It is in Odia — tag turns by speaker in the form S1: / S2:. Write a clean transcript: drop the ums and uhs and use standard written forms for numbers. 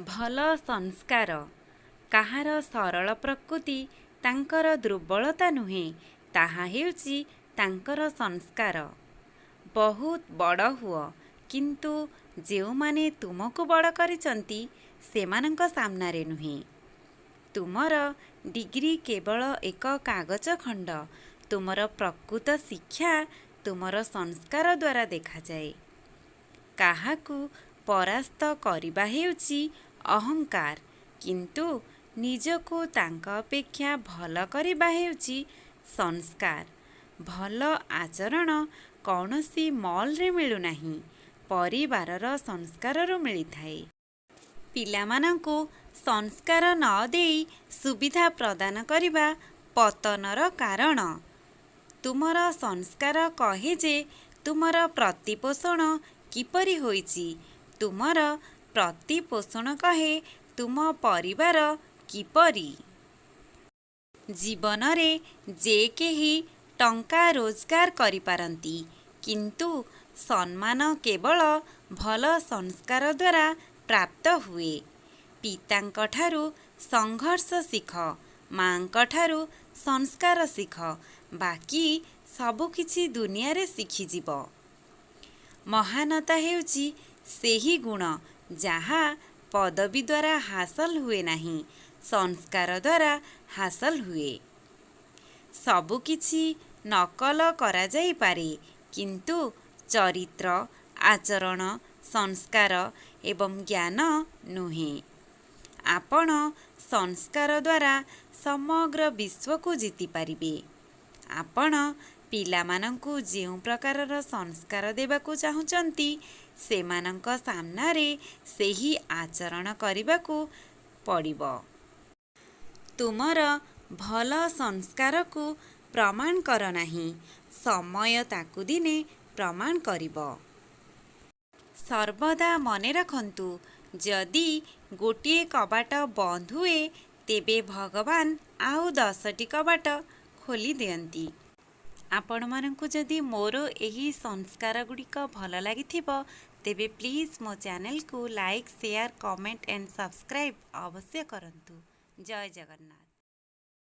S1: ଭଲ ସଂସ୍କାର। କାହାର ସରଳ ପ୍ରକୃତି ତାଙ୍କର ଦୁର୍ବଳତା ନୁହେଁ, ତାହା ହେଉଛି ତାଙ୍କର ସଂସ୍କାର। ବହୁତ ବଡ଼ ହୁଅ, କିନ୍ତୁ ଯେଉଁମାନେ ତୁମକୁ ବଡ଼ କରିଛନ୍ତି ସେମାନଙ୍କ ସାମ୍ନାରେ ନୁହେଁ। ତୁମର ଡିଗ୍ରୀ କେବଳ ଏକ କାଗଜ ଖଣ୍ଡ, ତୁମର ପ୍ରକୃତ ଶିକ୍ଷା ତୁମର ସଂସ୍କାର ଦ୍ୱାରା ଦେଖାଯାଏ। କାହାକୁ ପରାସ୍ତ କରିବା ହେଉଛି ଅହଙ୍କାର, କିନ୍ତୁ ନିଜକୁ ତାଙ୍କ ଅପେକ୍ଷା ଭଲ କରିବା ହେଉଛି ସଂସ୍କାର। ଭଲ ଆଚରଣ କୌଣସି ମଲରେ ମିଳୁନାହିଁ, ପରିବାରର ସଂସ୍କାରରୁ ମିଳିଥାଏ। ପିଲାମାନଙ୍କୁ ସଂସ୍କାର ନ ଦେଇ ସୁବିଧା ପ୍ରଦାନ କରିବା ପତନର କାରଣ। ତୁମର ସଂସ୍କାର କହେ ଯେ ତୁମର ପ୍ରତିପୋଷଣ କିପରି ହୋଇଛି, ତୁମର ପ୍ରତିପୋଷଣ କହେ ତୁମ ପରିବାର କିପରି। ଜୀବନରେ ଯେ କେହି ଟଙ୍କା ରୋଜଗାର କରିପାରନ୍ତି, କିନ୍ତୁ ସମ୍ମାନ କେବଳ ଭଲ ସଂସ୍କାର ଦ୍ୱାରା ପ୍ରାପ୍ତ ହୁଏ। ପିତାଙ୍କଠାରୁ ସଂଘର୍ଷ ଶିଖ, ମା'ଙ୍କଠାରୁ ସଂସ୍କାର ଶିଖ, ବାକି ସବୁକିଛି ଦୁନିଆରେ ଶିଖିଯିବ। ମହାନତା ହେଉଛି ସେହି ଗୁଣ ଯାହା ପଦବୀ ଦ୍ୱାରା ହାସଲ ହୁଏ ନାହିଁ, ସଂସ୍କାର ଦ୍ୱାରା ହାସଲ ହୁଏ। ସବୁକିଛି ନକଲ କରାଯାଇପାରେ, କିନ୍ତୁ ଚରିତ୍ର, ଆଚରଣ, ସଂସ୍କାର ଏବଂ ଜ୍ଞାନ ନୁହେଁ। ଆପଣ ସଂସ୍କାର ଦ୍ୱାରା ସମଗ୍ର ବିଶ୍ୱକୁ ଜିତିପାରିବେ। ଆପଣ ପିଲାମାନଙ୍କୁ ଯେଉଁ ପ୍ରକାରର ସଂସ୍କାର ଦେବାକୁ ଚାହୁଁଛନ୍ତି, ସେମାନଙ୍କ ସାମ୍ନାରେ ସେହି ଆଚରଣ କରିବାକୁ ପଡ଼ିବ। ତୁମର ଭଲ ସଂସ୍କାରକୁ ପ୍ରମାଣ କର ନାହିଁ, ସମୟ ତାକୁ ଦିନେ ପ୍ରମାଣ କରିବ। ସର୍ବଦା ମନେ ରଖନ୍ତୁ, ଯଦି ଗୋଟିଏ କବାଟ ବନ୍ଦ ହୁଏ, ତେବେ ଭଗବାନ ଆଉ 10ଟି କବାଟ ଖୋଲିଦିଅନ୍ତି। ଆପଣମାନଙ୍କୁ ଯଦି ମୋର ଏହି ସଂସ୍କାର ଗୁଡ଼ିକ ଭଲ ଲାଗିଥିବ, ତେବେ ପ୍ଲିଜ୍ ମୋ ଚ୍ୟାନେଲକୁ like, share, comment and subscribe ଅବଶ୍ୟ କରନ୍ତୁ। ଜୟ ଜଗନ୍ନାଥ।